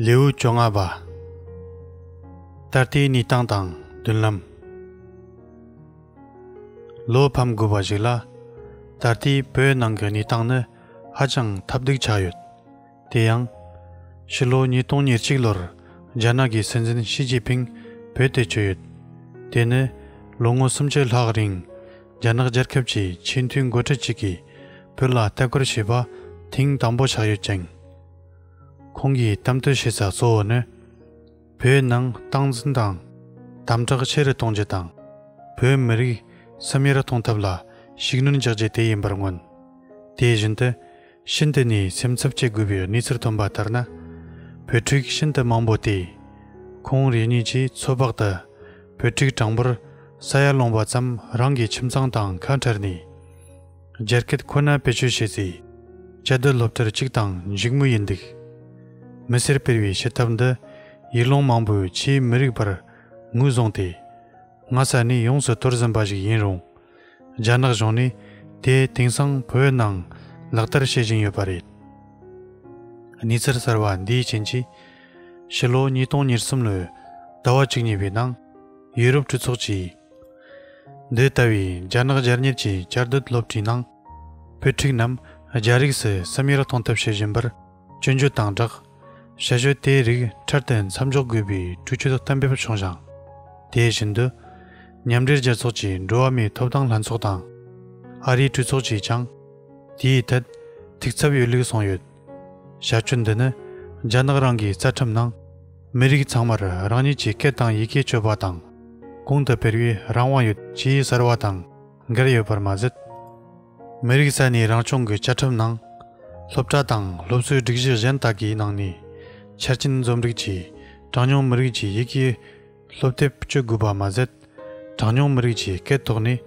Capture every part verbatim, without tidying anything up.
ལེའུ་བཅོ་ལྔ་པ། ད་ལྟའི་གནས་སྟངས་དང་མདུན་ལམ། བློ་ཕམ་དགོས་པ་ཞིག་ལ། ད་ལྟའི་བོད་ནང་གི་གནས་སྟངས་ནི་ཧ་ཅང་ཐབས་སྡུག་ཆགས་ཡོད། དེ་ཡང་། ཕྱི་ལོ་ཉིས་སྟོང་ཉེར་གཅིག་ལོར་རྒྱ་ནག་གི་སྲིད་འཛིན་ཞི་ཅིན་ཕིང་བོད་དུ་བསྐྱོད་ཡོད། དེ་ནི་ལོ་ངོ་སུམ་ཅུ་ལྷག་རིང་རྒྱ་ནག་རྒྱལ་ཁབ་ཀྱི་ཆེས་མཐོའི་འགོ་ཁྲིད་ཅིག་གིས་བོད་ལ་ལྟ་སྐོར་བྱས་པ་ཐེངས་དང་པོ་ཆགས་ཡོད་ཅིང་། ཁོང་གིས་གཏམ་བསྡད་བྱེད་ས་གཙོ་བོ་ནི། བོད་ནང་སྟངས་འཛིན་དང་དམ་དྲག་ཆེ་རུ་གཏོང་རྒྱུ་དང་། བོད་མི་རིགས་སུམ་ཡར་གཏོང་ཐབས་ལ་ཤུགས་སྣོན་རྒྱག་རྒྱུ་དེ་ཡིན་པར་མངོན། དེ་བཞིན་དུ། ཤིན་ཏུ་ནས་སེམས་འཚབ་བྱེད་དགོས་པའི་གནས་ཚུལ་ཐོན་པ་ལྟར་ན། བོད་ཕྲུག་ཤིན་ཏུ་མང་པོ་དེས། ཁོང་རེ་གཉིས་ཀྱིས་ཚོད་དཔག་ཏུ། བོད་ཕྲུག་གྲངས་འབོར་ས་ཡར་ལོངས་པ་ཙམ་རང་གི་ཁྱིམ་ཚང་དང་ཁ་བྲལ་ནས། རྒྱ་སྐད་ཁོ་ན་བེད་སྤྱོད་བྱེད་སའི། བཅའ་སྡོད་སློབ་གྲྭར་གཅིག་དང་འཇིགས་མོ་ཡིན་འདུག་མི་སེར་སྤེལ་བའི་བྱེད་ཐབས་འདི། ཡུལ་ལུང་མང་པོའི་ཆེས་མི་རིགས་པར་ངོས་བཟུང་སྟེ། སྔ་ས་ནས་ཡོངས་སུ་དོར་ཟིན་པ་ཞིག་ཡིན་རུང་། རྒྱ་ནག་གཞུང་ནས་དེ་དེང་སང་བོད་ནང་ལག་བསྟར་བྱེད་བཞིན་ཡོད་པ་རེད། གནས་ཚུལ་གསར་བ་འདིའི་རྐྱེན་གྱིས། ཕྱི་ལོ་ཉིས་སྟོང་ཉེར་གསུམ་ལོའི་ཟླ་བ་བཅུ་གཉིས་པའི་ནང་། ཡུ་རོབ་གྲོས་ཚོགས་ཀྱིས། འདི་ལྟ་བུའི་རྒྱ་ནག་རྒྱལ་གཉེར་གྱི་བཅའ་སྡོད་སློབ་གྲྭའི་ནང་། བོད་ཕྲུག་རྣམས་རྒྱ་རིགས་སུ་སུམ་ཡར་གཏོང་ཐབས་བྱེད་བཞིན་པར། སྐྱོན་བརྗོད་དང་སྦྲགས། བྱ་སྤྱོད་དེའི་རིགས་འཕྲལ་དུ་མཚམས་འཇོག་དགོས་པའི་གྲོས་ཆོད་གཏན་འབེབས་བྱུང་ཞིང་། དེ་བཞིན་དུ། མཉམ་འབྲེལ་རྒྱལ་ཚོགས་ཀྱི་འགྲོ་བ་མིའི་ཐོབ་ཐང་ལྷན་ཚོགས་དང་། ཨ་རིའི་གྲོས་ཚོགས་ཀྱིས་ཀྱང་། དེའི་ཐད་ཐུགས་འཚབ་ཡོད་ལུགས་གསུངས་ཡོད། བྱ་སྤྱོད་འདི་ནི་རྒྱ་ནག་རང་གི་རྩ་ཁྲིམས་ནང་། མི་རིགས་ཚང་མར་རང་ཉིད་ཀྱི་སྐད་དང་ཡི་གེ་སྤྱོད་པ་དང་། གོང་དུ་སྤེལ་བའི་རང་དབང་ཡོད་ཅེས་གསལ་བ་དང་འགལ་ཡོད་པར་མ་ཟད། མི་རིགས་ས་གནས་རང་སྐྱོང་གི་བཅའ་ཁྲིམས་ནང་། སློབ་གྲྭ་དང་སློབ་གསོའི་སྒྲིག་གཞི་གཞན་དག་གི་ནང་ནས། ཆ་རྐྱེན་འཛོམས་རིགས་ཀྱི་གྲངས་ཉུང་མི་རིགས་ཀྱི་ཡི་གེ་སློབ་དེབ་སྤྱོད་དགོས་པ་མ་ཟད། གྲངས་ཉུང་མི་རིགས་ཀྱི་སྐད་ཐོག་ནས་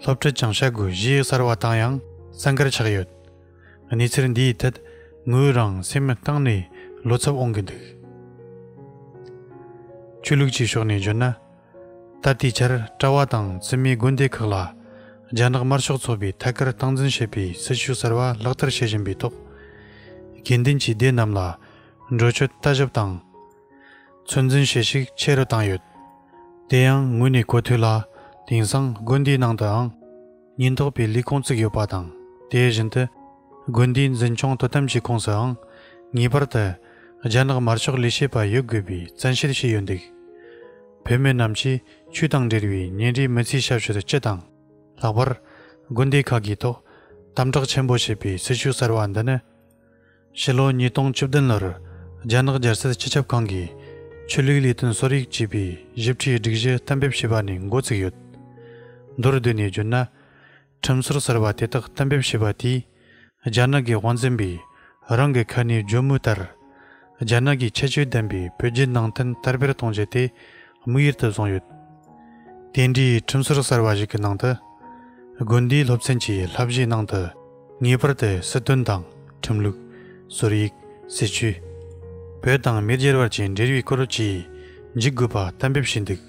སློབ་ཁྲིད་ཀྱང་བྱ་དགོས་ཞེས་གསལ་བ་བཏང་ཡང་གསལ་འགལ་ཆགས་ཡོད། གནས་ཚུལ་འདིའི་ཐད་ངོས་རང་སེམས་གཏིང་ནས་བློ་འཚབ་འོང་གི་འདུག་ཆོས་ལུགས་ཀྱི་ཕྱོགས་ནས་བརྗོད་ན། ད་ལྟའི་ཆར་གྲྭ་བ་དང་བཙུན་མའི་དགོན་སྡེ་ཁག་ལ་རྒྱ་ནག་དམར་ཤོག་ཚོགས་པས་ཐད་ཀར་སྟངས་འཛིན་བྱེད་པའི་སྲིད་བྱུས་གསར་བ་ལག་བསྟར་བྱེད་བཞིན་པའི་ཐོག་དགེ་འདུན་གྱི་སྡེ་རྣམས་ལ་འགྲོ་སྐྱོད་ལྟ་ཞིབ་དང་། ཚོད་འཛིན་བྱེད་ཤུགས་ཆེ་རུ་བཏང་ཡོད། དེ་ཡང་ངོས་ནས་གོ་ཐོས་ལ། དེང་སང་དགོན་སྡེའི་ནང་དུའང་། ཉེན་རྟོག་པའི་ལས་ཁུངས་བཙུགས་ཡོད་པ་དང་། དེ་བཞིན་དུ། དགོན་སྡེའི་འཛིན་སྐྱོང་དོ་དམ་གྱི་ཁོངས་སུའང་། ངེས་པར་དུ། རྒྱ་ནག་དམར་ཤོག་ལས་བྱེད་པ་ཡོད་དགོས་པའི་བཙན་ཤེད་བྱས་ཡོད་འདུག་བོད་མི་རྣམས་ཀྱིས་ཆོས་དང་འབྲེལ་བའི་ཉིན་རེའི་མི་ཚེའི་ཞབས་ཞུ་སྤྱི་དང་། ལྷག་པར། དགོན་སྡེ་ཁག་གི་ཐོག་དམ་དྲག་ཆེན་པོ་བྱེད་པའི་སྲིད་བྱུས་གསར་བ་འདི་ནི། ཕྱི་ལོ་ཉིས་སྟོང་བཅུ་བདུན་ལོར། རྒྱ་ནག་རྒྱལ་སྲིད་སྤྱི་ཁྱབ་ཁང་གིས། ཆོས་ལུགས་ལས་དོན་སོར་ཡིག་ཅེས་པའི་ཞིབ་ཕྲའི་སྒྲིག་གཞི་གཏན་འབེབས་བྱས་པ་ནས་འགོ་བཙུགས་ཡོད། མདོར་བསྡུས་ནས་བརྗོད་ན། ཁྲིམས་སྲོལ་གསར་བ་དེ་དག་གཏན་འབེབས་བྱས་པ་དེས། རྒྱ་ནག་གི་དབང་འཛིན་པས་རང་གི་ཁ་ནས་བརྗོད་མུས་ལྟར། རྒྱ་ནག་གི་ཁྱད་ཆོས་ལྡན་པའི་བོད་བརྒྱུད་ནང་བསྟན་དར་སྤེལ་གཏོང་རྒྱུ་དེ་དམིགས་ཡུལ་དུ་བཟུང་ཡོད། དེ་འདྲའི་ཁྲིམས་སྲོལ་གསར་བ་ཞིག་གི་ནང་དུ། དགོན་སྡེའི་སློབ་ཚན་གྱི་བསླབ་གཞིའི་ནང་དུ་ངེས་པར་དུ་སྲིད་དོན་དང་ཁྲིམས་ལུགས། སོར་ཡིག་སྲིད་བྱུས། བོད་དང་མི་སྒེར་བར་གྱི་འབྲེལ་བའི་སྐོར་བཅས་འཇུག་དགོས་པ་གཏན་འབེབས་བྱས་འདུག་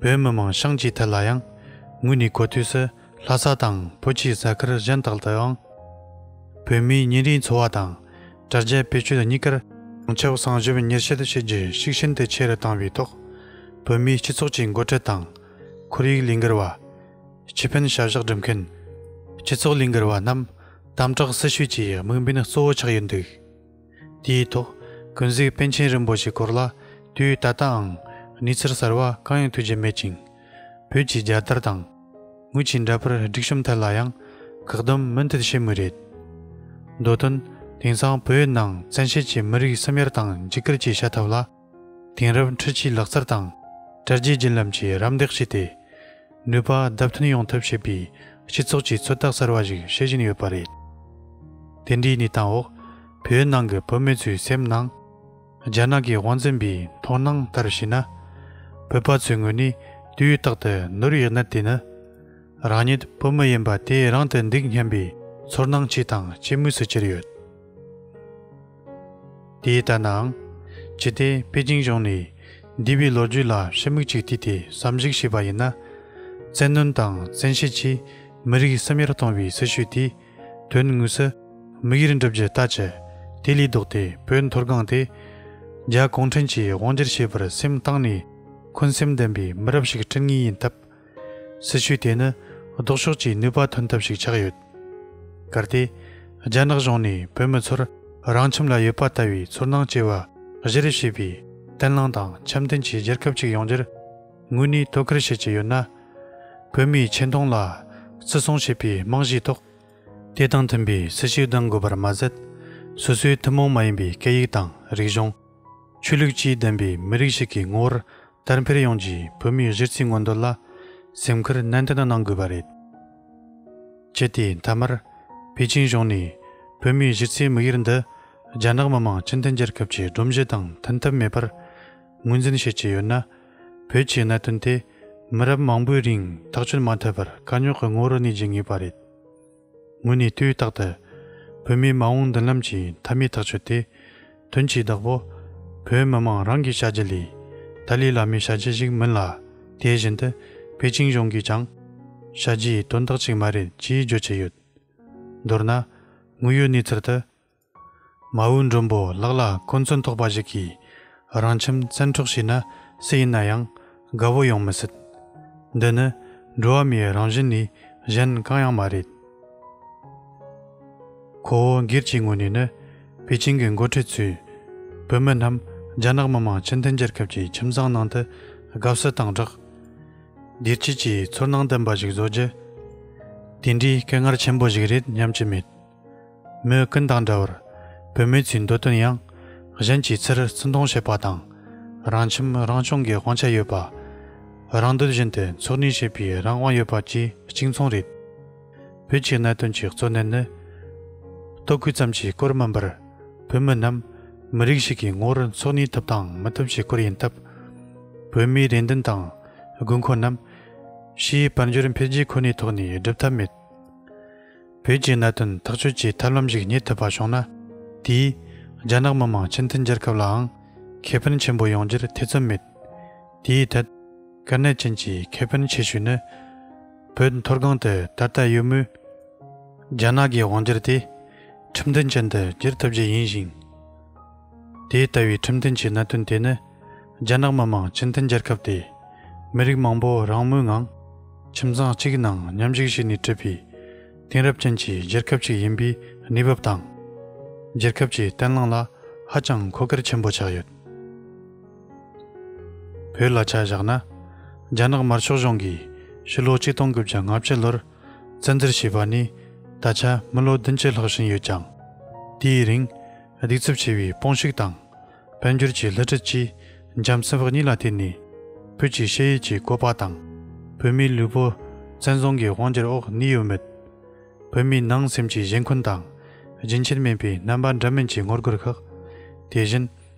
བོད་མི་མང་ཤང་ཅིའི་ཐད་ལ་ཡང་ངོས་ནས་གོ་ཐོས་སུ། ལྷ་ས་དང་བོད་ཀྱི་ས་ཁུལ་གཞན་དག་ཏུའང་། བོད་མིའི་ཉིན་རེའི་འཚོ་བ་དང་དྲ་རྒྱ་བེད་སྤྱོད་གཉིས་ཀར་གྲངས་ཆབ་གསང་ཞིབ་མྱུར་བཤེར་བྱེད་རྒྱུ་ཤུགས་ཆེན་དུ་ཆེ་རུ་བཏང་བའི་ཐོག་བོད་མིའི་སྤྱི་ཚོགས་ཀྱི་འགོ་ཁྲིད་དང་ཁོར་ཡུག་ལས་འགུལ་བ། སྤྱི་ཕན་བྱ་གཞག་སྒྲུབ་མཁན། སྤྱི་ཚོགས་ལས་འགུལ་བ་རྣམས་དམ་དྲག་སྲིད་བྱུས་ཀྱི་དམིགས་འབེན་གཙོ་བོ་ཆགས་ཡོད་འདུག་དེའི་ཐོག་ཀུན་གཟིགས་པཎ་ཆེན་རིན་པོ་ཆེའི་སྐོར་ལ་དུས་ད་ལྟའང་གནས་ཚུལ་གསར་བ་གང་ཡང་ཐོས་རྒྱུ་མེད་ཅིང་། བོད་ཀྱི་རྒྱལ་དར་དང་། ངོས་ཀྱི་འདྲ་པར་སྒྲིག་གཤོམ་ཐད་ལ་ཡང་བཀག་སྡོམ་མུ་མཐུད་བྱེད་མུས་རེད། མདོ་དོན། དེང་སང་བོད་ཡུལ་ནང་བཙན་ཤེད་ཀྱིས་མི་རིགས་སུམ་ཡར་དང་འཇིགས་སྐུལ་གྱི་བྱ་ཐབས་ལ། དེང་རབས་འཕྲུལ་ཆས་ལག་རྩལ་དང་། དྲ་རྒྱའི་བརྒྱུད་ལམ་གྱིས་རམ་འདེགས་བྱས་ཏེ། ནུས་པ་བརྡབ་ཐོན་ཡོང་ཐབས་བྱེད་པའི་སྤྱི་ཚོགས་ཀྱི་ཚོད་ལྟ་གསར་བ་ཞིག་བྱེད་བཞིན་ཡོད་པ་རེད། དེ་འདྲའི་གནས་སྟངས་འོག་བོད་ནང་གི་བོད་མི་ཚོའི་སེམས་ནང་། རྒྱ་ནག་གི་དབང་འཛིན་པའི་མཐོང་སྣང་ལྟར་བྱས་ན། བོད་པ་ཚོའི་ངོས་ནས་ དུས་རྟག་ཏུ་ནོར་བའི་གནད་དེ་ནི། རང་ཉིད་བོད་མི་ཡིན་པ་དེ་རང་དུ་འདུག་སྙམ་པའི་ཚོར་སྣང་ཆེ་དང་ཆེ་མོས་སུ་གྱུར་ཡོད། དེ་ལྟ་ནའང་། ཅི་སྟེ་པེ་ཅིང་གཞུང་ནས་འདས་པའི་ལོ་རྒྱུས་ལ་ཕྱི་མིག་ཅིག་བལྟས་ཏེ་བསམ་གཞིག་བྱས་པ་ཡིན་ན། བཙན་གནོན་དང་བཙན་ཤེད་ཀྱིས་མི་རིགས་སུམ་ཡར་གཏོང་བའི་སྲིད་བྱུས་དེས། དོན་དངོས་སུ་དམིགས་ཡུལ་འགྲུབ་རྒྱུ་ལྟ་ཅི། དེ་ལས་ལྡོག་སྟེ་བོད་མཐོ་སྒང་དེ་རྒྱ་གུང་ཁྲན་གྱིས་དབང་སྒྱུར་བྱེད་པར་སེམས་གཏིང་ནས་འཁོན་སེམས་ལྡན་པའི་མི་རབས་ཤིག་བསྐྲུན་ངེས་ཡིན་སྟབས། སྲིད་བྱུས་དེ་ནི་ལྡོག་ཕྱོགས་ཀྱི་ནུས་པ་ཐོན་ཐབས་ཤིག་ཆགས་ཡོད། གལ་ཏེ། རྒྱ་ནག་གཞུང་ནས་བོད་མི་ཚོར་རང་ཁྱིམ་ལ་ཡོད་པ་ལྟ་བུའི་ཚོར་སྣང་སྐྱེ་བ་གཞིར་བྱས་པའི་བརྟན་ལྷིང་དང་འཆམ་མཐུན་གྱི་རྒྱལ་ཁབ་ཅིག་ཡོང་རྒྱུར་དངོས་གནས་དོ་ཁུར་བྱེད་ཀྱི་ཡོད་ན། བོད་མིའི་ཆེ་མཐོང་ལ་བརྩི་སྲུང་བྱེད་པའི་རྨང་གཞིའི་ཐོག་དེ་དང་མཐུན་པའི་སྲིད་བྱུས་གདིང་དགོས་པར་མ་ཟད། སོ་སོའི་ཐུན་མོང་མ་ཡིན་པའི་སྐད་ཡིག་དང་རིག་གཞུང་། ཆོས་ལུགས་བཅས་ལྡན་པའི་མི་རིགས་ཤིག་གི་ངོ་བོར་དར་འཕེལ་ཡོང་རྒྱུའི་བོད་མིའི་གཞི་རྩའི་མངོན་འདོད་ལ་སེམས་ཁུར་ནན་ཏན་གནང་དགོས་པ་རེད། ཅི་སྟེ་མཐའ་མར་པེ་ཅིང་གཞུང་ནས་བོད་མིའི་གཞི་རྩའི་དམིགས་ཡུལ་འདི་རྒྱ་ནག་མི་དམངས་སྤྱི་མཐུན་རྒྱལ་ཁབ་ཀྱི་སྒྲོམ་གཞི་དང་མཐུན་ཐབས་མེད་པར་ངོས་འཛིན་བྱེད་ཀྱི་ཡོད་ན། བོད་ཀྱི་གནད་དོན་དེ་མི་རབས་མང་པོའི་རིང་ཐག་གཅོད་མ་ཐུབ་པར་དཀའ་རྙོག་གི་ངོ་བོར་གནས་རྒྱུ་ངེས་པ་རེད། དངོས་གནས་དུས་རྟག་ཏུ་བོད་མིའི་མ་འོངས་མདུན་ལམ་གྱི་མཐའ་མའི་ཐག་གཅོད་དེ། དོན་གྱི་བདག་པོ་བོད་མི་མང་རང་གིས་བྱ་རྒྱུ་ལས་ཏཱ་ལའི་བླ་མས་བྱ་རྒྱུ་ཞིག་མིན་ལ། དེ་བཞིན་དུ་པེ་ཅིང་གཞུང་གིས་ཀྱང་བྱ་རྒྱུའི་དོན་དག་ཅིག་མ་རེད་ཅེས་བརྗོད་ཀྱི་ཡོད། མདོར་ན། དངོས་ཡོད་གནས་ཚུལ་དུ། མ་བུའི་མགྲོན་པོ་ལག་ལ་གོ་མཚོན་ཐོགས་པ་ཞིག་གིས་རང་ཁྱིམ་བཙན་འཕྲོག་བྱས་ན་སུ་ཡིན་ན་ཡང་དགའ་བོ་ཡོང་མི་སྲིད། འདི་ནི་འགྲོ་བ་མིའི་རང་བཞིན་ལས་གཞན་གང་ཡང་མ་རེད། ཁོ་བོ་སྒེར་གྱི་ངོས་ནས་ནི་པེ་ཅིང་གི་འགོ་ཁྲིད་ཚོས་བོད་མི་རྣམས་རྒྱ་ནག་མི་དམངས་སྤྱི་མཐུན་རྒྱལ་ཁབ་ཀྱི་ཁྱིམ་ཚང་ནང་དུ་དགའ་བསུ་དང་སྦྲགས། བདེ་སྐྱིད་ཀྱི་ཚོར་སྣང་ལྡན་པ་ཞིག་བཟོ་རྒྱུ། དེ་འདྲའི་སྐད་ངར་ཆེན་པོ་ཞིག་རེད་སྙམ་གྱི་མེད། མི་ཀུན་དང་འདྲ་བར་བུད་མེད་ཚོའི་འདོད་དོན་ཡང་གཞན་གྱི་ཚུར་བརྩི་མཐོང་བྱེད་པ་དང་། རང་ཁྱིམ་རང་སྐྱོང་གི་དབང་ཆ་ཡོད་པ། རང་འདོད་བཞིན་དུ་འཚོ་གནས་བྱེད་པའི་རང་དབང་ཡོད་པ་བཅས་གཅིག་མཚུངས་རེད། བོད་ཀྱི་གནད་དོན་གྱི་གཙོ་གནད་ནི། ལྟོ་གོས་ཙམ་གྱི་སྐོར་མིན་པར། བོད་མི་རྣམས་མི་རིགས་ཤིག་གི་ངོ་བོར་འཚོ་གནས་ཐུབ་དང་མི་ཐུབ་ཀྱི་སྐོར་ཡིན་སྟབས། བོད་མིའི་རེ་འདུན་དང་དགོས་མཁོ་རྣམས་ཕྱིའི་དཔལ་འབྱོར་འཕེལ་རྒྱས་ཁོ་ནའི་ཐོག་ནས་སྒྲུབ་ཐབས་མེད། བོད་ཀྱི་གནད་དོན་ཐག་གཅོད་ཀྱི་ཐབས་ལམ་ཞིག་རྙེད་ཐུབ་པ་བྱུང་ན། དེས་རྒྱ་ནག་མི་དམངས་སྤྱི་མཐུན་རྒྱལ་ཁབ་ལའང་ཁེ་ཕན་ཆེན་པོ་ཡོང་རྒྱུར་ཐེ་ཚོམ་མེད། དེའི་ཐད་གལ་གནད་ཅན་གྱི་ཁེ་ཕན་ཆེ་ཤོས་ནི། བོད་མཐོ་སྒང་དུ་ད་ལྟ་ཡོད་མུས། རྒྱ་ནག་གི་དབང་སྒྱུར་དེ་ཁྲིམས་མཐུན་ཅན་དུ་བསྒྱུར་ཐུབ་རྒྱུ་ཡིན་ཞིང་། དེ་ལྟ་བུའི་ཁྲིམས་མཐུན་གྱི་གནད་དོན་དེ་ནི་རྒྱ་ནག་མི་དམངས་སྤྱི་མཐུན་རྒྱལ་ཁབ་དེ་མི་རིགས་མང་པོ་རང་མོས་ངང་ཁྱིམ་ཚང་གཅིག་ནང་མཉམ་ཞུགས་བྱས་ནས་གྲུབ་པའི་དེང་རབས་ཅན་གྱི་རྒྱལ་ཁབ་ཅིག་ཡིན་པའི་གནས་བབ་དང་། རྒྱལ་ཁབ་ཀྱི་བརྟན་ལྷིང་ལ་ཧ་ཅང་མཁོ་གལ་ཆེན་པོ་ཆགས་ཡོད། བོད་ལ་ཆ་བཞག་ན། རྒྱ་ནག་དམར་ཤོག་གཞུང་གིས་ཕྱི་ལོ་ཆིག་སྟོང་དགུ་བརྒྱ་ལྔ་བཅུ་ལོར་བཙན་འཛུལ་བྱས་པ་ནས་ད་ཆ་མི་ལོ་བདུན་ཅུ་ལྷག་ཕྱིན་ཡོད་ཀྱང་། དེའི་རིང་གདུག་རྩུབ་ཆེ་བའི་དཔུང་ཤུགས་དང་། དཔལ་འབྱོར་གྱི་བསླུ་བྲིད་ཀྱིས་འཇམ་སྲིན་པོ་གཉིས་ལ་བརྟེན་ནས་བོད་ཀྱི་ཕྱི་ཡུལ་གྱི་བཀོད་པ་དང་། བོད་མིའི་ལུས་པོ་བཙན་བཟུང་གི་དབང་སྒྱུར་འོག་གནས་ཡོད་མེད། བོད་མིའི་ནང་སེམས་ཀྱི་ཞེན་ཁོན་དང་། རྒྱུན་ཆད་མེད་པའི་རྣམ་པ་འདྲ་མིན་གྱི་ངོ་རྒོལ་ཁག། དེ་བཞིན་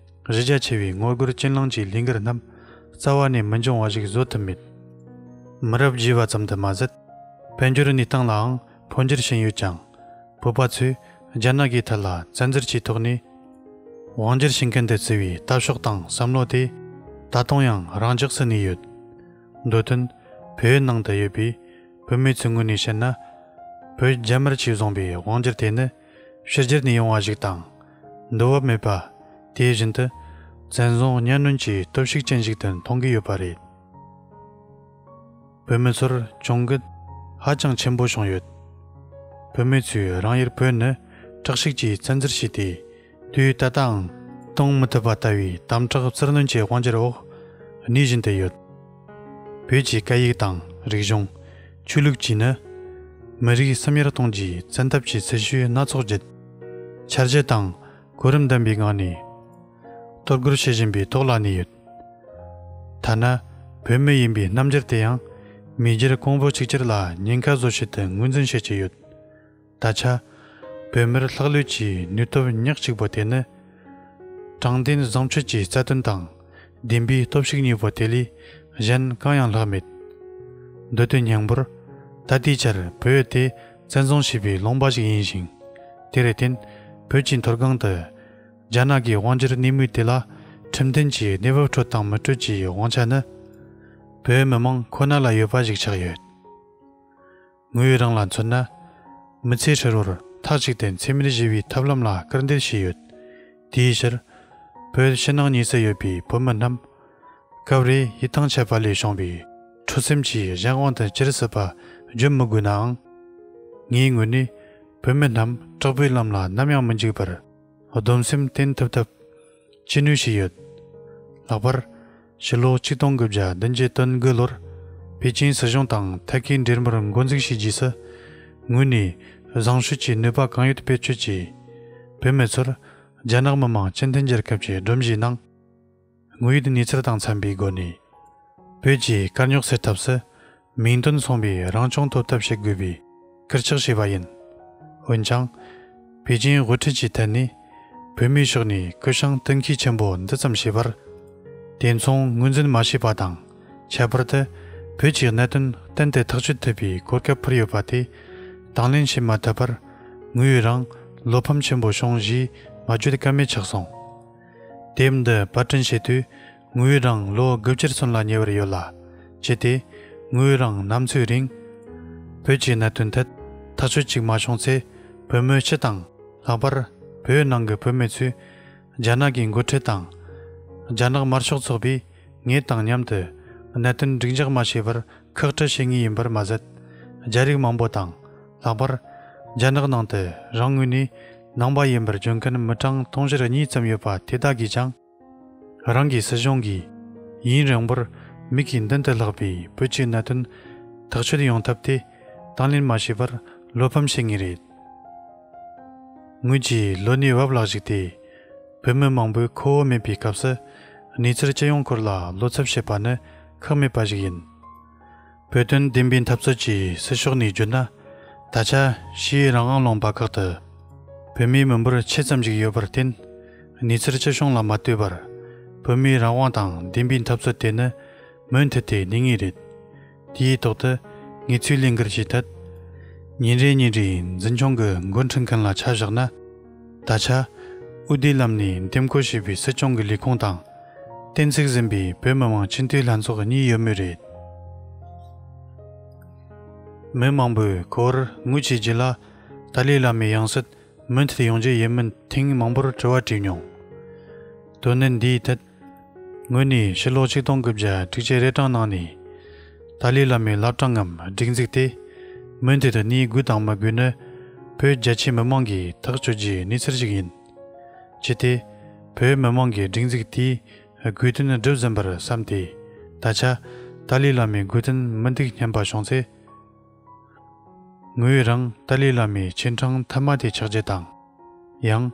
གཞི་རྒྱ་ཆེ་བའི་ངོ་རྒོལ་གྱེན་ལངས་ཀྱི་ལས་འགུལ་རྣམས་རྩ་བ་ནས་མི་འབྱུང་བ་ཞིག་བཟོ་ཐུབ་མེད། མི་རབས་བརྗེ་བ་ཙམ་དུ་མ་ཟད། དཔལ་འབྱོར་གནས་སྟངས་ལའང་འཕོ་འགྱུར་ཕྱིན་ཡོད་ཀྱང་། བོད་པ་ཚོས་རྒྱ་ནག་གི་ཐད་ལ་བཙན་འཛུལ་གྱི་ཐོག་ནས་དབང་སྒྱུར་བྱེད་མཁན་དུ་བརྩི་བའི་ལྟ་ཕྱོགས་དང་བསམ་བློ་དེ་ད་དུང་ཡང་རང་འཇགས་སུ་གནས་ཡོད། མདོ་དོན་བོད་ནང་དུ་ཡོད་པའི་བོད་མི་ཚོའི་ངོས་ནས་བཤད་ན། བོད་རྒྱ་དམར་གྱིས་བཟུང་པའི་དབང་སྒྱུར་དེ་ནི་ཕྱི་རྒྱལ་ནས་ཡོང་བ་ཞིག་དང་། འདོད་བབ་མེད་པ། དེ་བཞིན་དུ་བཙན་བཟུང་གཉའ་གནོན་གྱི་སྟོབས་ཤུགས་ཅན་ཞིག་ཏུ་མཐོང་གི་ཡོད་པ་རེད། བོད་མི་ཚོར་གྱོང་གུད་ཧ་ཅང་ཆེན་པོ་བྱུང་ཡོད། བོད་མི་ཚོས་རང་ཡུལ་བོད་ནི་དྲག་ཤུགས་ཀྱིས་བཙན་འཛུལ་བྱས་ཏེ། དུས་ད་ལྟའང་གཏོང་མི་ཐུབ་པ་ལྟ་བུའི་དམ་དྲག་བཙིར་གནོན་གྱི་དབང་སྒྱུར་འོག་གནས་བཞིན་དུ་ཡོད། བོད་ཀྱི་སྐད་ཡིག་དང་རིག་གཞུང་། ཆོས་ལུགས་བཅས་ནི་མི་རིགས་སུམ་ཡར་གཏོང་རྒྱུའི་བཙན་ཐབས་ཀྱི་སྲིད་བྱུས་སྣ་ཚོགས་བརྒྱུད། འཆར་གཞི་དང་གོ་རིམ་ལྡན་པའི་ངང་ནས་གཏོར་རྒོལ་བྱེད་བཞིན་པའི་ཐོག་ལ་གནས་ཡོད། ཐ་ན་བོད་མི་ཡིན་པའི་རྣམ་འགྱུར་དེ་ཡང་མི་སྒེར་གོང་བུ་གཅིག་གྱུར་ལ་ཉེན་ཁ་བཟོ་ཆེད་དུ་ངོས་འཛིན་བྱེད་ཀྱི་ཡོད། ད་ཆ་བོད་མིར་ལྷག་ལུས་ཀྱི་ནུས་སྟོབས་ཉག་གཅིག་པོ་དེ་ནི། དྲང་བདེན་བཟང་སྤྱོད་ཀྱི་རྩ་དོན་དང་ལྡན་པའི་སྟོབས་ཤུགས་གཉིས་པོ་དེ་ལས་གཞན་གང་ཡང་ལྷག་མེད། འདོད་དོན་སྙིང་པོར། ད་ལྟའི་ཆར་བོད་ཡུལ་དེ་བཙན་བཟུང་བྱས་པའི་ལུང་པ་ཞིག་ཡིན་ཞིང་། དེར་བརྟེན་བོད་ཀྱི་མཐོ་སྒང་དུ་རྒྱ་ནག་གི་དབང་སྒྱུར་གནས་མུས་དེ་ལ་ཁྲིམས་མཐུན་གྱི་གནས་བབ་སྤྲོད་དང་མི་སྤྲོད་ཀྱི་དབང་ཆ་ནི་བོད་མི་མང་ཁོ་ན་ལ་ཡོད་པ་ཞིག་ཆགས་ཡོད། ངུའུ་ཡུས་རང་ལ་མཚོན་ན། མི་ཚེ་ཧྲིལ་བོར་མཐའ་གཅིག་ཏུ་འཚེ་མེད་ཞི་བའི་ཐབས་ལམ་ལ་སྐུལ་འདེད་བྱས་ཡོད། དེའི་ཕྱིར། བོད་ཕྱི་ནང་གཉིས་སུ་ཡོད་པའི་བོད་མི་རྣམས། སྐབས་རེ་ཡིད་ཐང་ཆད་པ་ལས་བྱུང་བའི་འཁྲུག་སེམས་ཀྱི་གཞན་དབང་དུ་གྱུར་སྲིད་པ་བརྗོད་མི་དགོས་ནའང་། ངའི་ངོས་ནས་བོད་མི་རྣམས་དྲག་པོའི་ལམ་ལ་ནམ་ཡང་མི་འཇུག་པར། སྡོམ་སེམས་བརྟན་ཐུབ་ཐབས་ཅི་ནུས་བྱས་ཡོད། ལྷག་པར། ཕྱི་ལོ་ཆིག་སྟོང་དགུ་བརྒྱ་བདུན་ཅུ་དོན་དགུ་ལོར། པེ་ཅིན་སྲིད་གཞུང་དང་ཐད་ཀའི་འབྲེལ་མོལ་འགོ་འཛུགས་བྱས་རྗེས་སུ། ངོས་ནས་བཟང་སྤྱོད་ཀྱི་ནུས་པ་གང་ཡོད་བེད་སྤྱོད་ཀྱིས། བོད་མི་ཚོར་རྒྱ་ནག་མི་དམངས་སྤྱི་མཐུན་རྒྱལ་ཁབ་ཀྱི་སྒྲོམ་གཞིའི་ནང་། དངོས་ཡོད་གནས་ཚུལ་དང་འཚམ་པའི་སྒོ་ནས། བོད་ཀྱི་དཀའ་རྙོག་སེལ་ཐབས་སུ། མིང་དོན་མཚུངས་པའི་རང་སྐྱོང་ཐོབ་ཐབས་བྱེད་དགོས་པའི་སྐུལ་ལྕག་བྱས་པ་ཡིན། འོན་ཀྱང་། པེ་ཅིན་དབུ་ཁྲིད་ཀྱི་ཐད་ནས། བོད་མིའི་ཕྱོགས་ནས་སྐུ་བྱང་དུང་ཁའི་ཆེན་པོ་འདི་ཙམ་བྱས་པར། དེ་མཚུངས་ངོས་འཛིན་མ་བྱས་པ་དང་། ཁྱད་པར་དུ། བོད་ཀྱི་གནད་དོན་གཏན་དུ་ཐག་གཅོད་ཐུབ་པའི་གོ་སྐབས་འཕུར་ཡོད་པ་དེ། དང་ལེན་བྱེད་མ་ཐུབ་པར། ངུའུ་ཡུས་རང་བློ་ཕམ་ཆེན་པོ་བྱུང་ཞེས་མ་བརྗོད་ཀ་མེད་ཆགས་སོང་། དེབ་འདི་པར་སྐྲུན་བྱེད་དུས། ངུའུ་ཡུས་རང་ལོ་དགུ་བཅུར་སོན་ལ་ཉེ་བར་ཡོད་ལ། ཅི་སྟེ། ངུའུ་ཡུས་རང་ནམ་འཚོའི་རིང་། བོད་ཀྱི་གནད་དོན་ཐད་ཐག་གཅོད་ཅིག་མ་བྱུང་ཚེ། བོད་མི་སྤྱི་དང་། ལྷག་པར། བོད་ནང་གི་བོད་མི་ཚོས། རྒྱ་ནག་གི་འགོ་ཁྲིད་དང་། རྒྱ་ནག་དམར་ཤོག་ཚོགས་པས་ངེད་དང་མཉམ་དུ་གནད་དོན་འགྲིག་འཇགས་མ་བྱས་པར་ཁག་དཀྲི་བྱེད་ངེས་ཡིན་པར་མ་ཟད། རྒྱ་རིགས་མང་པོ་དང་། ལྷག་པར། རྒྱ་ནག་ནང་དུ་རང་ངོས་ནས་ནང་པ་ཡིན་པར་བརྗོད་མཁན་མི་གྲངས་དུང་ཕྱུར་གཉིས་ཙམ་ཡོད་པ་དེ་དག་གིས་ཀྱང་། རང་གི་སྲིད་གཞུང་གིས་ཡུན་རིང་པོར་མིག་གིས་མདུན་དུ་ལྷག་པའི་བོད་ཀྱི་གནད་དོན་ཐག་གཅོད་ཡོང་ཐབས་དེ་དང་ལེན་མ་བྱས་པར་བློ་ཕམ་བྱེད་ངེས་རེད། ངོས་ཀྱིས་ལོ་ནའི་བབ་ལ་གཞིགས་ཏེ། བོད་མི་མང་པོས་ཁོ་བོ་མེད་པའི་སྐབས་སུ་གནས་ཚུལ་སྤྱི་ཡོངས་སྐོར་ལ་བློ་འཚབ་བྱེད་པ་ནི་ཁག་མེད་པ་ཞིག་ཡིན། བོད་དོན་བདེན་པའི་འཐབ་རྩོད་ཀྱི་སྲིད་ཕྱོགས་ནས་བརྗོད་ན། ད་ཆ་ཕྱིའི་རང་དབང་ལུང་པ་ཁག་ཏུ་བོད་མིའི་མི་འབོར་ཆེ་ཙམ་ཞིག་ཡོད་པར་བརྟེན། གནས་ཚུལ་སྤྱི་བྱུང་ལ་མ་ལྟོས་པར། བོད་མིའི་རང་དབང་དང་བདེན་པའི་འཐབ་རྩོད་དེ་ནི་མུ་མཐུད་དེ་གནས་ངེས་རེད། དེའི་ཐོག་ཏུ་ངེད་ཚོས་ལས་འགུལ་བྱས་ཐད། ཉིན་རེ་ཉིན་རེའི་འཛིན་སྐྱོང་གི་འགོ་ཁྲིད་མཁན་ལ་ཆ་བཞག་ན། ད་ཆ་འོས་བསྡུའི་ལམ་ནས་འདེམས་བསྐོ་བྱས་པའི་སྲིད་སྐྱོང་གི་ལས་ཁུངས་དང་། བསྟན་ཚུགས་ཟིན་པའི་བོད་མི་མང་སྤྱི་འཐུས་ལྷན་ཚོགས་གཉིས་ཡོད་མུས་རེད། མི་མང་པོས་ཁོ་བོར་ངོས་ཀྱི་རྒྱུད་ལ་ཏཱ་ལའི་བླ་མའི་ཡང་སྲིད་མུ་མཐུད་ཡོང་རྒྱུ་ཡིན་མིན་ཐེངས་མང་པོར་དྲི་བ་དྲིས་མྱོང་། དོན་ནི་འདིའི་ཐད། ངོས་ནས་ཕྱི་ལོ་ཆིག་སྟོང་དགུ་བརྒྱ་དྲུག་ཅུ་རེ་གྲངས་ནང་ནས། ཏཱ་ལའི་བླ་མའི་བླ་བྲང་ངམ་སྒྲིག་འཛུགས་དེ། མུ་མཐུད་དུ་གནས་དགོས་དང་མི་དགོས་ནི། བོད་རྒྱ་ཆེའི་མི་མང་གིས་ཐག་གཅོད་རྒྱུའི་གནས་ཚུལ་ཞིག་ཡིན། ཅི་སྟེ། བོད་མི་མང་གིས་སྒྲིག་འཛུགས་དེའི་དགོས་དོན་སྒྲུབ་ཟིན་པར་བསམ་སྟེ། ད་ཆ་ཏཱ་ལའི་བླ་མའི་དགོས་དོན་མི་འདུག་སྙམ་པ་བྱུང་ཚེ། ངོས་རང་ཏཱ་ལའི་བླ་མའི་ཆེ་འབྲིང་མཐའ་མ་དེ་ཆགས་རྒྱུ་དང་། ཡང་།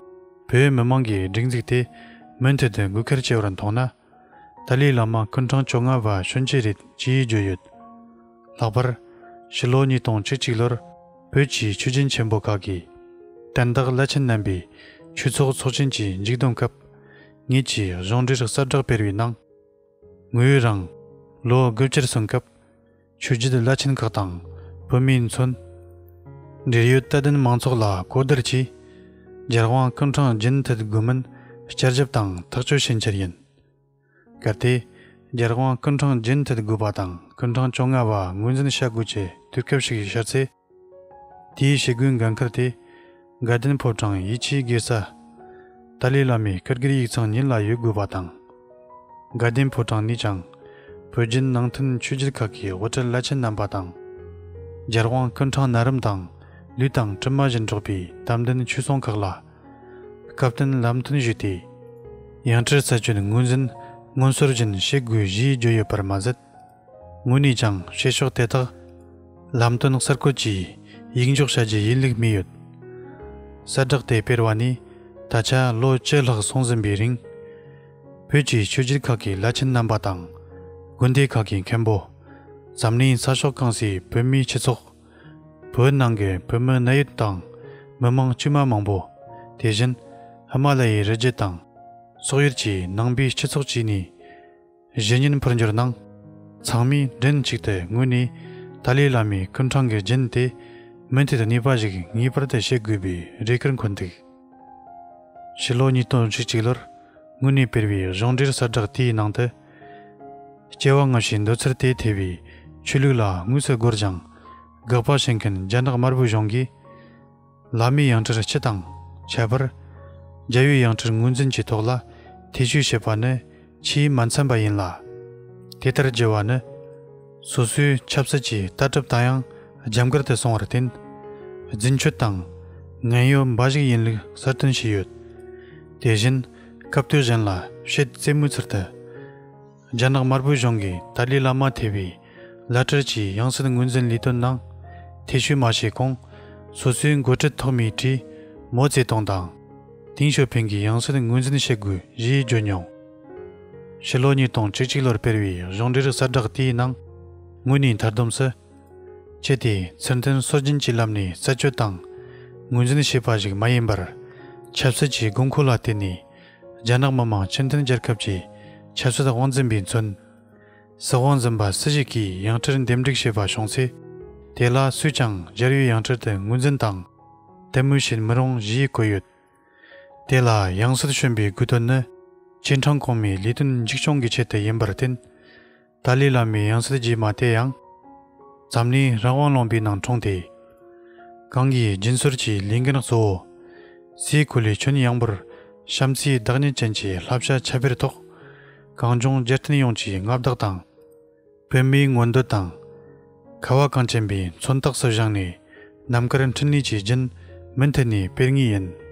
བོད་མི་མང་གིས་སྒྲིག་འཛུགས་དེ་མུ་མཐུད་དུ་དགོས་གལ་ཆེ་བར་མཐོང་ན། ཏཱ་ལའི་བླ་མ་སྐུ་ཕྲེང་བཅོ་ལྔ་པ་གསོན་གྱི་རེད་ཅེས་བརྗོད་ཡོད། ལྷག་པར། ཕྱི་ལོ་ཉིས་སྟོང་བཅུ་གཅིག་ལོར་བོད་ཀྱི་ཆོས་རྒྱུན་ཆེན་པོ་ཁག་གིས་དན་རྟགས་བླ་ཆེན་རྣམ་པའི་ཆོས་ཚོགས་ཚོགས་ཆེན་གྱི་མཇུག་བསྡོམས་སྐབས། ངེད་ཀྱིས་གཞུང་འབྲེལ་གསལ་བསྒྲགས་སྤེལ་བའི་ནང་། ངོས་རང་ལོ་དགུ་བཅུར་སོན་སྐབས། ཆོས་བརྒྱུད་བླ་ཆེན་ཁག་དང་བོད་མིའི་མཚོན། འབྲེལ་ཡོད་དད་ལྡན་མང་ཚོགས་ལ་གོ་བསྡུར་གྱིས། རྒྱལ་དབང་སྐུ་ཕྲེང་བརྒྱུད་མཐུད་དགོས་མིན་བསྐྱར་ཞིབ་དང་ཐག་གཅོད་བྱེད་འཆར་ཡིན། གལ་ཏེ། རྒྱལ་དབང་སྐུ་ཕྲེང་བརྒྱུད་མཐུད་དགོས་པ་དང་སྐུ་ཕྲེང་བཅོ་ལྔ་པ་ངོས་འཛིན་བྱ་དགོས་ཀྱི་དུས་སྐབས་ཤིག་ཤར་ཚེ། དེའི་བྱེད་སྒོའི་འགན་ཁུར་དེ། དགའ་ལྡན་ཕོ་བྲང་ཡིད་ཆེས་དགེ་ས། ཏཱ་ལའི་བླ་མའི་སྐུ་སྒེར་ཡིག་ཚང་ཉིད་ལ་ཡོད་དགོས་པ་དང་། དགའ་ལྡན་ཕོ་བྲང་ནས་ཀྱང་། བོད་བརྒྱུད་ནང་བསྟན་ཆོས་བརྒྱུད་ཁག་གི་དབུ་ཁྲིད་བླ་ཆེན་རྣམ་པ་དང་། རྒྱལ་དབང་སྐུ་ཕྲེང་ན་རིམ་དང་ལུས་དང་གྲིབ་མ་བཞིན་འགྲོགས་པའི་དམ་ལྡན་ཆོས་སྲུང་ཁག་ལ། སྐབས་བསྟུན་ལམ་སྟོན་ཞུས་ཏེ། ཡང་སྤྲུལ་སྩལ་སྤྱོད་ངོས་འཛིན་སྔོན་སྲོལ་བཞིན་བྱེད་དགོས་ཞེས་བརྗོད་ཡོད་པར་མ་ཟད། ངོས་ནས་ཀྱང་བྱེད་ཕྱོགས་དེ་དག་ལམ་སྟོན་གསར་བཀོད་ཀྱིས་ཡིག་འཇོག་བྱ་རྒྱུ་ཡིན་ལུགས་སྨྲས་ཡོད། གསལ་བསྒྲགས་དེ་སྤེལ་བ་ནས་ད་ཆ་ལོ་བཅུ་ལྷག་སོང་ཟིན་པའི་རིང་། བོད་ཀྱི་ཆོས་བརྒྱུད་ཁག་གི་བླ་ཆེན་རྣམ་པ་དང་། དགོན་སྡེ་ཁག་གི་མཁན་པོ། འཛམ་གླིང་ས་ཕྱོགས་གང་སའི་བོད་མིའི་སྤྱི་ཚོགས། བོད་ནང་གི་བོད་མི་གནད་ཡོད་དང་མི་མང་དཀྱུས་མ་མང་པོ། དེ་བཞིན་ཧི་མ་ལ་ཡའི་རི་རྒྱུད་དང་། སོག་ཡུལ་གྱི་ནང་པའི་སྤྱི་ཚོགས་བཅས་ནས། གཞིས་ཉིན་འཕུར་འབྱོར་གནང་། ཚང་མས་མགྲིན་གཅིག་ཏུ་ངོས་ནས་ ཏཱ་ལའི་བླ་མའི་སྐུ་འཕྲེང་གི་རྒྱན་དེ་མུ་མཐུད་ནུས་པ་ཞིག་ངེས་པར་དུ་བྱེད་དགོས་པའི་རེ་སྐུལ་འཁོད་འདུག་ཕྱི་ལོ་ཉིས་སྟོང་བཅུ་གཅིག་ལོར་དངོས་གནས་སྤེལ་བའི་གཞུང་འབྲེལ་གསལ་བསྒྲགས་དེའི་ནང་དུ། སྐྱེ་བ་སྔ་ཕྱིའི་འདོད་ཚུལ་དེ་ཐེ་བའི་ཆོས་ལུགས་ལ་དངོས་སུ་རྒོལ་ཞིང་དགག་པ་བྱེད་མཁན་རྒྱ་ནག་དམར་པོའི་གཞུང་གིས། བླ་མའི་ཡང་སྤྲུལ་སྤྱི་དང་ཁྱད་པར། རྒྱལ་བའི་ཡང་སྤྲུལ་ངོས་འཛིན་གྱི་ཐོག་ལ་ཐེ་བྱུས་བྱེད་པ་ནི་ཆེས་མ་འཚམས་པ་ཡིན་ལ། དེ་ལྟར་བགྱི་བ་ནི། སོ་སོའི་ཆབ་སྲིད་ཀྱི་ལྟ་གྲུབ་དང་ཡང་རྒྱབ་འགལ་དུ་སོང་བར་བརྟེན། རྫུན་སྤྱོད་དང་ངན་གཡོ་འབའ་ཞིག་ཡིན་ལུགས་གསལ་སྟོན་བྱས་ཡོད། དེ་བཞིན་སྐབས་དུས་གཞན་ལ་བཤད་རྩེད་མོའི་ཚུལ་དུ། རྒྱ་ནག་དམར་པོའི་གཞུང་གིས་ཏཱ་ལའི་བླ་མ་ཐེ་བའི་བླ་སྤྲུལ་གྱི་ཡང་སྲིད་ངོས་འཛིན་ལས་དོན་ནང་ཐེ་བྱུས་མ་བྱས་གོང་། སོ་སོའི་འགོ་ཁྲིད་ཐོག་མའི་གྲས་མའོ་ཙེ་ཏུང་དང་ཏིང་ཞའོ་ཕིང་གི་ཡང་སྲིད་ངོས་འཛིན་བྱེད་དགོས་ཞེས་བརྗོད་མྱོང་། ཕྱི་ལོ་ཉིས་སྟོང་བཅུ་གཅིག་ལོར་སྤེལ་བའི་གཞུང་འབྲེལ་གསལ་བསྒྲགས་དེའི་ནང་དངོས་གནས་མཐར་བསྡོམས་སུ། ཁྱེད་དེ་ཚུལ་མཐུན་སྲོལ་རྒྱུན་གྱི་ལམ་ནས་རྩད་གཅོད་དང་ངོས་འཛིན་བྱས་པ་ཞིག་མ་ཡིན་པར། ཆབ་སྲིད་ཀྱི་དགོས་མཁོ་ལ་བརྟེན་ནས། རྒྱ་ནག་མི་དམངས་སྤྱི་མཐུན་རྒྱལ་ཁབ་ཀྱི་ཆབ་སྲིད་དབང་འཛིན་པས་མཚོན། སྲིད་དབང་འཛིན་པ་སུ་ཞིག་གིས་ཡང་སྤྲུལ་འདེམས་སྒྲུག་བྱས་པ་བྱུང་ཚེ། དེ་ལ་སུས་ཀྱང་རྒྱལ་བའི་ཡང་སྤྲུལ་དུ་ངོས་འཛིན་དང་དད་མོས་བྱེད་མི་རུང་ཞེས་བཀོད་ཡོད། དེ་ལ་ཡང་སྲིད་བྱོན་པའི་དགོས་དོན་ནི། ཆེ་འབྲིང་གོང་མའི་ལས་དོན་མཇུག་སྐྱོང་གི་ཆེད་དུ་ཡིན་པར་བརྟེན། ཏཱ་ལའི་བླ་མའི་ཡང་སྲིད་རྗེས་མ་དེ་ཡང་། འཛམ་གླིང་རང་དབང་ལུང་པའི་ནང་འཁྲུངས་ཏེ། གང་གིས་རྒྱུན་སྲོལ་གྱི་ལས་འགན་གཙོ་བོ། སའི་གོ་ལའི་ཁྱོན་ཡངས་པོར་བྱམས་བརྩེའི་བདག་ཉིད་ཅན་གྱི་བསླབ་བྱ་ཁྱབ་སྤེལ་ཐོག་གངས་ལྗོངས་རྒྱལ་བསྟན་ཡོངས་ཀྱི་མངའ་བདག་དང་། པདྨའི་མངོན་འདོད་དང་། ཁ་བ་གངས་ཅན་པའི་མཚོན་རྟགས་སུ་བཞེངས་ནས། རྣམ་དཀར་འཕྲིན་ལས་ཀྱི་རྒྱུན་མུ་མཐུད་ནས་སྤེལ་ངེས་ཡིན།